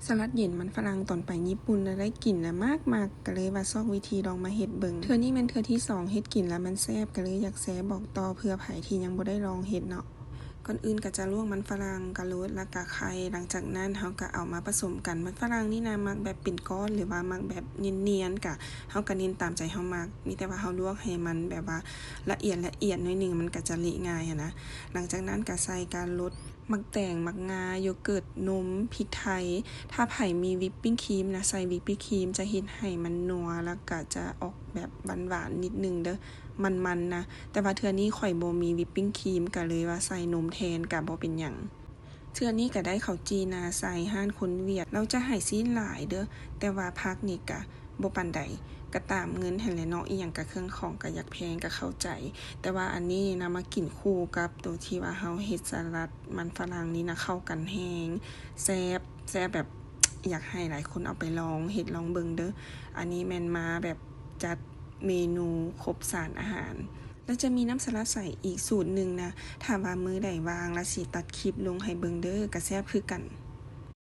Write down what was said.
ສະຫຼັດເຢັນມັນຝຣັ່ງຕອນໄປຍີ່ປຸ່ນ ແລ້ວໄດ້ກິນແລ້ວມັກໆ ກໍເລີຍວ່າຊອກວິທີລອງມາເຮັດເບິ່ງ. ເທື່ອນີ້ແມ່ນເທື່ອທີສອງເຮັດກິນແລ້ວມັນແຊບ ກໍເລີຍຢາກແຊບບອກຕໍ່ເພື່ອໃຜທີ່ຍັງບໍ່ໄດ້ລອງເຮັດເນາະ. ກ່ອນອື່ນກໍຈະລວກມັນຝຣັ່ງ ກະໂລດ ແລ້ວກະໄຂ່. ຫຼັງຈາກນັ້ນເຮົາກໍເອົາມາປະສົມກັນ. ມັນຝຣັ່ງນີ້ນະ ມັກແບບເປັນກ້ອນ ຫຼືວ່າມັກແບບນຽນໆ ກະເຮົາກໍເນັ້ນຕາມໃຈເຮົາມັກ. ມີແຕ່ວ່າເຮົາລວກໃຫ້ມັນແບບວ່າລະອຽດລະອຽດໜ້ອຍໜຶ່ງ ມັນກໍຈະເລະງ່າຍຫັ້ນນະ. ຫຼັງຈາກນັ້ນກໍໃສ່ກະໂລດ ໝາກແຕງ, ໝາກງາ, ໂຢເກີດ, ນົມ, ພິກໄທ. ຖ້າໃຜມີວິບປິ້ງຄຣີມນະ ໃສ່ວິບປິ້ງຄຣີມ ຈະເຮັດໃຫ້ມັນນົວ ແລ້ວກະຈະອອກແບບຫວານໆ ນິດໜຶ່ງເດີ້ ມັນໆ ນະ. ແຕ່ວ່າເທື່ອນີ້ຂ້ອຍບໍ່ມີວິບປິ້ງຄຣີມ ກະເລີຍວ່າໃສ່ນົມແທນ ກະບໍ່ເປັນຫຍັງ. ເທື່ອນີ້ກະໄດ້ເຂົ້າຈີ່ນາໄຊຮ້ານຄົນຫວຽດ. ລາວຈະໃຫ້ຊີ້ນຫຼາຍເດີ້ ແຕ່ວ່າຜັກນີ້ກະ ບໍ່ປານໃດ ກໍຕາມເງິນຫັ້ນແຫຼະເນາະ, ອີ່ຫຍັງກໍເຄື່ອງຂອງກໍຢາກແພງ ກໍເຂົ້າໃຈ. ແຕ່ວ່າອັນນີ້ນຳມາກິນຄູ່ກັບໂຕທີ່ວ່າເຮົາເຮັດສະຫຼັດມັນຝຣັ່ງນີ້ນະ ເຂົ້າກັນແຮງ ແຊບ ແຊບແບບ ຢາກໃຫ້ຫຼາຍຄົນເອົາໄປລອງເຮັດລອງເບິ່ງເດີ້. ອັນນີ້ແມ່ນມາແບບຈັດເມນູຄົບສານອາຫານ ແລ້ວຈະມີນ້ຳສະຫຼັດໃສອີກສູດໜຶ່ງນະ. ຖ້າວ່າມື້ໃດວ່າງ ລະຊິຕັດຄລິບລົງໃຫ້ເບິ່ງເດີ້ ກໍແຊບຄືກັນ.